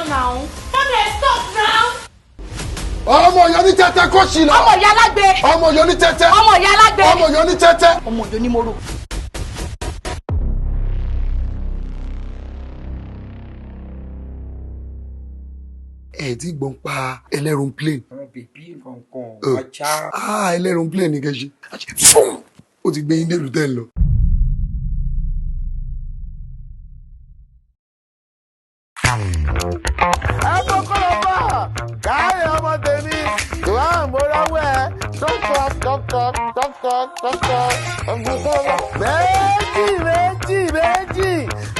náà. Mummy ẹ stop now. Ọmọ ìyá ní tẹ́tẹ́ kó sí lọ. Ọmọ ìyá alágbe. Ọmọ ìyá ní tẹ́tẹ́. Ọmọ ìyá alágbe. Ọmọ ìyá ní tẹ́tẹ́. Ọmọ ìyá onímọ̀rò. Ẹ ti gbọ́n pa ẹlẹ́rùn plane. Àwọn bèbí nǹkan ajá. Ah, ẹlẹ́rùn plane ni kẹ́ ṣe. Fún ó ti gbé yín dèrú tẹ́ ń lọ. Ẹ kókó lọ bá káyọ̀ ọmọ tèmi ìwà àmúráwọ̀ ẹ tọkọ tọkọ tọkọ tọkọ ọgbọgbọ méjì méjì méjì,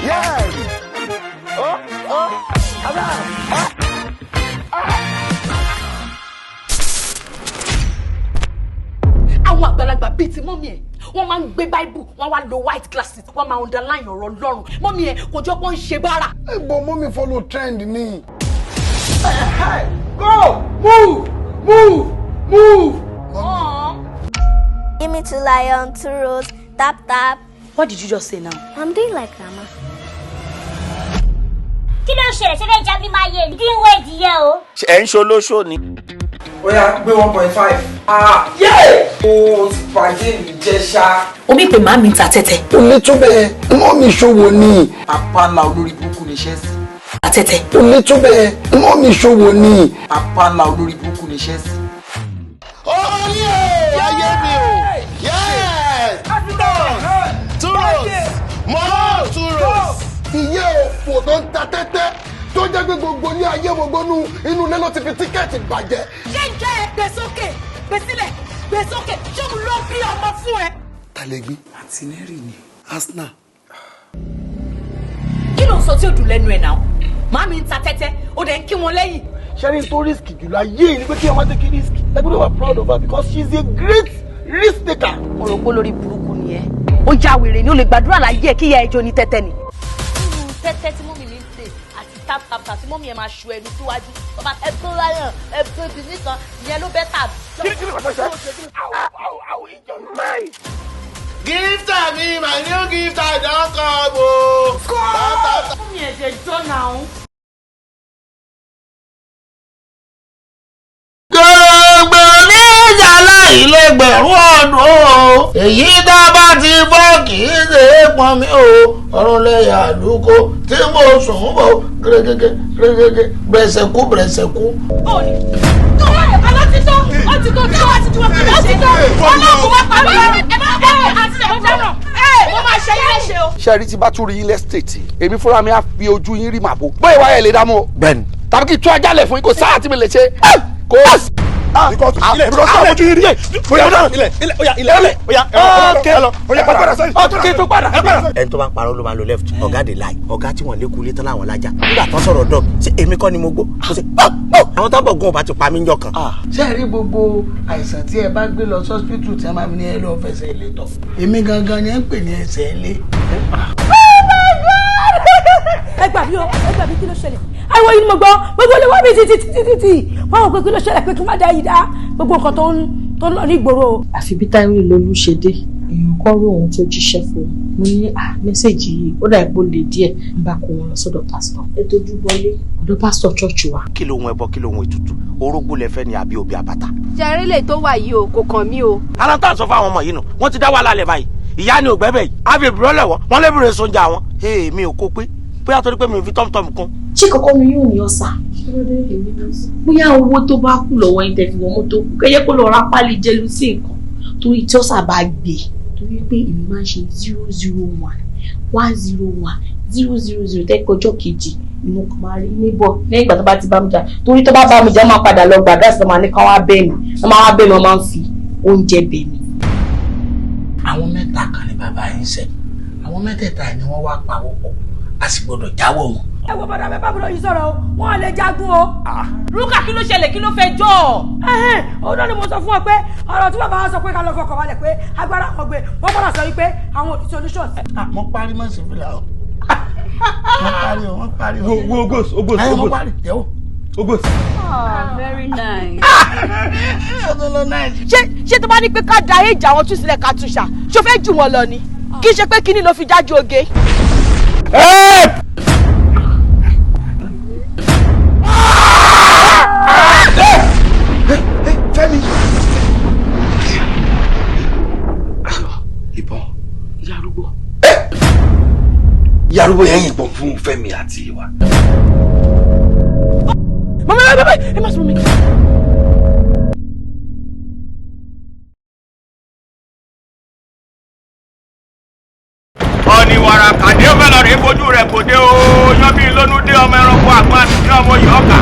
yes, ó ó abá ó. Àwọn àgbàlagbà bíi ti mummy ẹ̀, wọ́n máa ń gbé Bible, wọ́n wá lo white glasses, wọ́n máa underline ọ̀rọ̀ Ọlọ́run. Mummy ẹ̀ kò jọ pé ó ń ṣe bára. Ẹ bọ mummy follow trend ni. Go, move, move, move. Give me two lion, two rose, tap tap. What did you just say now? I'm doing like Grandma. Kí ló ń ṣẹlẹ̀? Ṣé fẹ́ já mi máa yé ni kí n wé ìdíyẹ o. Ẹ ń ṣolóṣó ni. Ó yá, gbé 1.5. Ah, yé! O ti pàdé mi jẹ́ ṣá. Omi pè má mi ta tẹ́tẹ́. Ó lè tó bẹ́ẹ̀, mummy ṣòwò ni. Apá ńlá olórí burúkú ni Chelsea. Ta tẹ́tẹ́. Ó lè tó bẹ́ẹ̀, mummy ṣòwò ni. Apá ńlá olórí burúkú ni Chelsea. Ọmọ ní o ayé mi o, yes, two rows, more two rows. Ìyá òfò tó ń ta tẹ́tẹ́ tó jẹ́ pé gbogbo ní ayé gbogbo inú ilé ló ti fi ticket bàjẹ́. Ṣé ń jẹ́ ẹ gbé sókè gbé sílẹ̀ gbé sókè, ṣé òun ló bí ọmọ fún ẹ? Ta lè gbé? Martinelli ni. Arsenal. Kí ló ń sọ tí ò dùn lẹ́nu ẹ̀ náà? Màmí ń ta tẹ́tẹ́, ó dẹ̀ ń kí wọn lẹ́yìn. Sharing tó risk jùlọ ayé yìí ni pé kí ọmọ take risk. Ẹ gbọ́dọ̀ wà proud of her because she is a great risk taker. Mo rò pé lórí burúkú ni ẹ. Ó já wèrè ni, ó lè gbàdúrà láyé ẹ kí ìyá ẹjọ́ ní tẹ́tẹ́ ni. Irú tẹ́tẹ́ tí mummy mi ń play àti tap tap tap tí mummy ẹ máa ṣu ẹnu síwájú. Bàbá ẹ tó láyàn ẹ tó ibi nìkan, ìyẹn ló bẹ́ tà. Gifter mi, my new gifter don come o. Mummy ẹ̀jẹ̀ jọ́ náà. Gbogbo níjà láìlẹ́gbẹ̀rún ọdún o, èyí tá a bá ti bọ́ kì í ṣe é pọn mi o. Ọ̀run lẹ́yà àlùkò tí mo sùn ń bọ̀ gẹ́gẹ́gẹ́ gẹ́gẹ́gẹ́ bẹ̀rẹ̀sẹ̀kú bẹ̀rẹ̀sẹ̀kú. Ó ní. Ó ti tó, ó ti tó, ó ti tó, ó ti tó. Ọlọ́run wá pa mí. Ẹ má bẹ́ àti ẹ̀ dáná. Ẹ mo máa ṣe yín léṣe o. Ṣé rí tí bá tún rí yín l'estate, èmi fúnra mi á fi ojú yín rí màbo bóyá ìwà ẹ̀ lè dá mọ́ o. Bẹ́ẹ̀ni. Tàbí kí n tún ajálẹ̀ fún yín, kò sáà tí mi lè ṣe kò sí. Ilẹ̀ ilẹ̀ ojú yìí rí. Oya ilẹ̀ ilẹ̀ oya ilẹ̀ ilẹ̀ oya ẹ lọ oya padà sẹ́yìn. Ọtún tó padà. Ẹni tó bá ń parọ́ ló máa ń lo left. Ọ̀gá dey lie. Ọ̀gá tí wọ́n lékun ilé tán láwọn lájà nígbà tó sọ̀rọ̀ dog, ṣé èmi kọ́ ni mo gbó mo ṣe ọ́ ọ́ àwọn tó ń bọ̀ gun ọba ti pa mí njọ kan. Ṣé ẹ rí gbogbo àìsàn tí ẹ bá gbé lọ sọ́spítù tí ẹ máa fi ní ẹ lọ fẹsẹ̀ ilé tọ̀, èmi gangan ni ẹ ń pè ní ẹsẹ̀ ilé. Ẹ gbà mí o, ẹ gbà mí, kí ló ṣẹlẹ̀? Ariwo yìí ni mo gbọ́, gbogbo ilé wọ́n mi títí títí títí wọ́n wò pé kí ló ṣẹlẹ̀, pé kí n má dá yìí dá gbogbo nǹkan tó ń lọ ní ìgboro. Àfi bí Táíwò Lolú ṣe dé, èèyàn kọ́ ró ohun tó jíṣẹ́ fún un. Mo ní à message yìí ó dà ipò lè díẹ̀, ń bá kó wọn lọ sọ́dọ̀ pásítọ̀. Ẹ tójú bọlé ọ̀dọ̀ pásítọ̀ church wa. Kí ló ń ẹbọ, kí ló ń ètùtù? Orógbó lẹ fẹ́ ni àbí obì àbàtà? Ṣẹ̀rí lè tó wà yìí o, kò kàn mí o. Ara tá a sọ fáwọn ọmọ yìí nù, wọ́n ti dá wàhálà lẹ̀ báyìí. Ìyá ni ògbẹ́bẹ̀ yìí á fi èbúrọ́ lẹ̀wọ́ wọ́n lébùrẹ́ sóúnjẹ àwọn. Ee, mi ò kó pé bóyá torí pé mi ò fi tọ́mùtọ́mù kún. Ṣé kọ́kọ́ mi yóò ní ọ̀sà? Bóyá owó tó bá kù lọ́wọ́ yín tẹ́ fi wọ mọ́tò kù, kẹ́yẹ́ kó lọ ra pálí jẹ́lu sí nǹkan torí tí ọ̀sà bá gbé, torí pé èmi máa ń ṣe 0 0 1 1 0 1 0 0 0 tẹ́kọ̀ ọjọ́ kejì ni mo kàn máa rí níbọ̀ lẹ́yìn ìgbà tó bá ti bá mi jà, torí tó bá bá mi jà, wọ́n máa padà lọ gbàdúrà sí, ọmọ ní kán wá bẹ̀ mí, wọ́n máa wá bẹ̀ mí, wọ́n máa ń fi oúnjẹ bẹ̀ mí. Àwọn mẹ́ta kan ni bàbá yín ṣẹ̀, àwọn mẹ́tẹ̀ẹ̀ta ni wọ́n wá pawọ́ pọ̀, a sì gbọ́dọ̀ jáwọ́ wọn. Ẹ wo bàdà bẹ́ẹ̀ bá bùrọ̀ yìí sọ̀rọ̀ o, wọ́n lè jagun o. Rúkà, kí ló ṣẹlẹ̀? Kí ló fẹ́ jọ? Ẹhẹ́n, òun náà ni mo sọ fún ọ pé ọ̀rọ̀ tí bàbá wa sọ pé ká lọ fọkàn balẹ̀ pé agbára kan gbé, wọ́n gbọ́dọ̀ sọ wípé àwọn ò ní solution. Mo parí mọ́ sí fìlà o, mo parí o, mo parí o. Wo wo ogos ogos. Ẹ mo Ogos parí jẹ́wọ́. Ogos. Ah, very nice. Ṣé tó bá ní pé ká da èjì àwọn tún sílẹ̀ ká tún ṣà, ṣó fẹ́ jù wọ́n lọ ni? Kì í ṣe pé kíní ló fi dájú oge. Help! Ìbọn. Ìyá arúgbó. Ìyá arúgbó yẹn yìnbọn fún Fẹ́mi àti Ìwà. Mama, mama, ẹ má sọ mi. Ọ̀nì wàràkà ní ó fẹ́ lọ rí fojú rẹ̀ kò dé o, yan bí lónú dé ọmọ ẹranko àgbọn àti ọmọ yìí ọkà.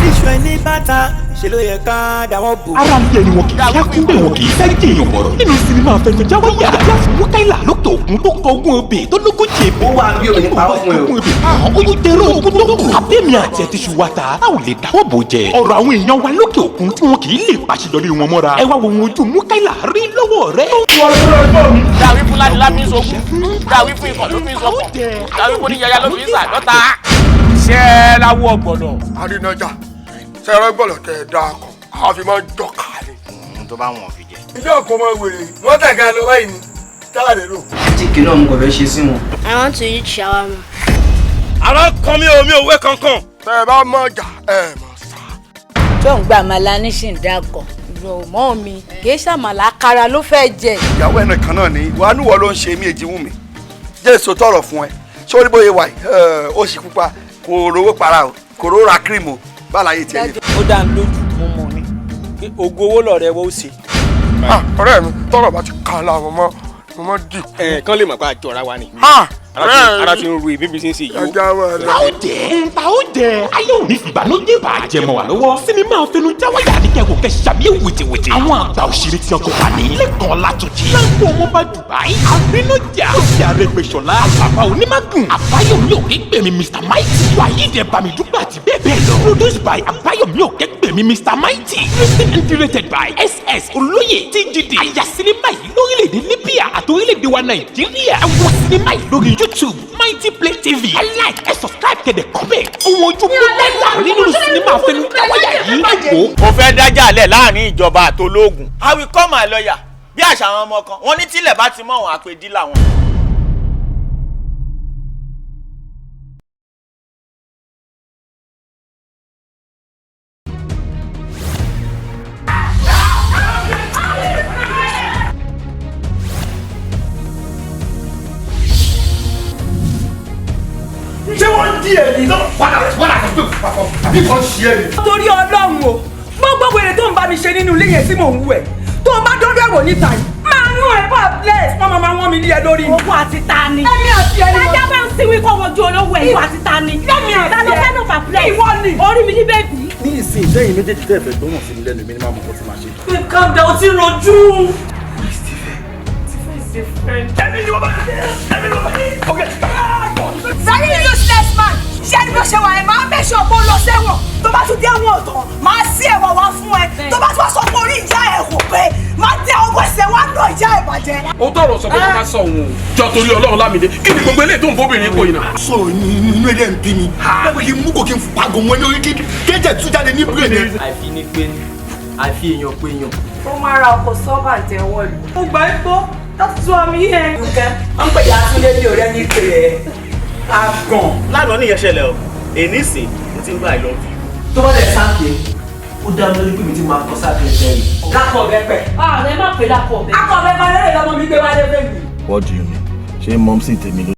Iṣu ẹni bàtà ṣe ló yẹ ká dáwọ́ bò. Ara ń yẹni wọn kì í ṣákú bẹ́ẹ̀ wọn kì í fẹ́ jèèyàn bọ̀rọ̀. Nínú sinimá Afẹnujawaya, Mukaila lókè òkun tó kọ ogún ebè tó lógójì ebè. Ó wà bí òní pa ó fún ẹ o. Ogún ebè àwọn olùdérò ogún tó kù. Abẹ́mi àti ẹtí ṣu wa ta, a ò lè dáwọ́ bò jẹ. Ọ̀rọ̀ àwọn èèyàn wa lókè òkun tí wọn kì í lè pàṣeyọrí wọn mọ́ra. Ẹ wá wo ohun ojú Mukaila rí lọ́wọ́ rẹ̀. Dàwí fún ládìlá fi ń sokùn, dàwí fún ikọ̀ ló fi ń sọkàn, dàwí fún oníyàyà ló fi ń sàdọ́ta. Ṣé ẹ láwọ ọ̀gbọ̀nọ̀? Àrínájà sẹ́rẹ́ gbọ́dọ̀ tẹ̀ ẹ́ dáa kan, àwọn fi máa ń jọkà ni. Tó bá wọn fi jẹ. Iṣẹ́ ọkọ̀ máa wèrè, wọ́n tẹ̀ka lọ báyìí ni, táàdé rò. Jíìkì náà mo kò fẹ́ ṣe sí wọn. I want to eat shawarma. Àrọ́ kan mi ò mi ò wé kankan. Tẹ́ ẹ bá mọ̀ jà ẹ mọ̀ sá. Tó ń gba àmàlà ní sì ń dákọ̀. Ìrọ̀ mọ́ mi kì í ṣàmàlà àkàrà ló fẹ́ jẹ. Ìyàwó ẹ̀ nìkan náà ni wàá níwọ̀ ló ń ṣe mí èjì wù mí. Jẹ́ èso tọrọ fún ẹ. Sórí bóyá wà yìí, ó sì pupa, kò rówó para o, kò rówó ra kírímù o, báláyé tiẹ̀ lè. Ó dá mi lójú mo mọ̀ ni pé ògo owó lọ̀rẹ́ wọ́n ó ṣe. Ọ̀rẹ́ mi tọrọ bá ti kà láwọn mọ́ mo mọ́ dì. Ẹ kán lè mọ̀ pé àjọra wa ni. Ara ti ń ru ìbí bí ṣe ń ṣe yìí o. Ẹja wọn lọ. Ta ó jẹ́ ta ó jẹ́ ayé òní fìbànújẹ́ bàjẹ́ mọ́ wa lọ́wọ́. Sinimá Afẹnujawaya ní kẹ́kọ̀ọ́ kẹ́ sàmì wìtìwìtì. Àwọn àgbà òṣèré tí ọkọ̀ wà ní. Lẹ́kọ̀ọ́ Látúnjì. Láńkó ọmọ bá Dubai. Àrínájà. Lọ́sẹ̀ Arẹ́gbẹ́ṣọlá. Àlàbà Onímágùn. Àbáyọ̀mí Òkègbèmí Mr Mighty. Wàyídì Bámidúpẹ́ àti bẹ́ẹ̀ bẹ́ẹ̀ lọ. Produced by Àbáyọ̀mí Òkègbèmí Mr Mighty. Written and directed by SS Olóyè TGD. Àyà sinimá yìí lórílẹ̀‐èdè Libya àti orílẹ̀-èdè wa Nàìjíríà. Ẹ wo sinimá yìí lórí YouTube Mighty Play TV. Ẹ like, ẹ subscribe, kẹ̀dẹ̀ comment. Ohun ojú mú náírà rí nínú sinimá Afẹnujawaya yìí. Ẹ wò ó. Mo fẹ́ dájà lẹ̀ láàrin ìjọba àtológun. I will call my lawyer. Bí àṣà àwọn ọmọ kan, wọ́n ní tílẹ̀ bá ti mọ́ àwọn àpèdí làwọn. Ṣé wọ́n dí ẹ̀ ní padà padà tó papọ̀ àbí kan ṣe é ni. Torí Ọlọ́run o, gbogbo wèrè tó ń bá mi ṣe nínú ilé yẹn tí mò ń wù ẹ̀ tó bá dọ́dọ̀ ẹ̀wò níta yìí máa ń rún ẹ̀ bá bless wọ́n máa wọ́n mi lé ẹ lórí. Owó àti ta ni. Ẹ̀mí àti ẹni. Tájá bá ń sinwi kó wojú olówó ẹ̀ ìwọ àti ta ni. Ẹ̀mí àti ẹ. Ta ló fẹ́ nù fà bless. Ìwọ ni. Orí mi ní bèbí. Ní ìsìn ìṣẹ́yìn méjèèjì tẹ́ fẹ́ gbọ́ràn sí mi lẹ́nu mi ní máa mọ̀ kó tí máa ṣe. Babe, calm down, ó ti rojú. Very useless man. Ṣé ẹni bó ṣe wà ẹ̀ máa ń bẹ̀ṣẹ̀ ọ̀pọ̀ lọ sẹ́wọ̀n tó bá tún dé ẹ̀wọ̀n ọ̀tàn máa sí ẹ̀wọ̀n wá fún ẹ tó bá tún wá sọ pé orí ìyá ẹ̀ kò pé máa tẹ ọwọ́ ẹsẹ̀ wá nà ìyá ẹ̀ bàjẹ́. Ó tọrọ sọ pé kó má sọ òun o. Jọ torí Ọlọ́run Lámìdé, kí ni gbogbo eléyìí tó ń bóbìnrin kò yìí náà? Sọ̀rọ̀ inú ẹ̀dẹ̀ ń bí mi. Bẹ́ẹ̀ kí n mú kò kí n pàgọ́ wọn ní orí kéjẹ̀ tún jáde ní bírèdì. Àìfi ní pé ní, àìfi èèyàn pé èèyàn. Ó máa ra ọkọ̀ sọ́ọ̀bà tẹ̀wọ́ lù. Mo gbà ń gbọ́, that's why I'm here. Nǹkan, wọ́n ń pè ya Túndé ní ọ̀rẹ́ ní pé ẹ̀ àgàn. Lánàá nìyẹn ṣẹlẹ̀ o, èní sìn mo ti ń gbà I love you. Tó bá dẹ̀ sáàkì ẹ̀, ó dá mi lójú pé mi ti máa kọ sáàkì ẹ̀ tẹ́lẹ̀. Lákọ̀ ọ̀bẹ pẹ̀. Ààrẹ má pè lákọ̀ ọ̀bẹ. Akọ̀ ọ̀bẹ máa lérè lọ́mọ mi gbé wálé fẹ́ mi. What do you mean? Ṣé mọ́mísì tèmi ló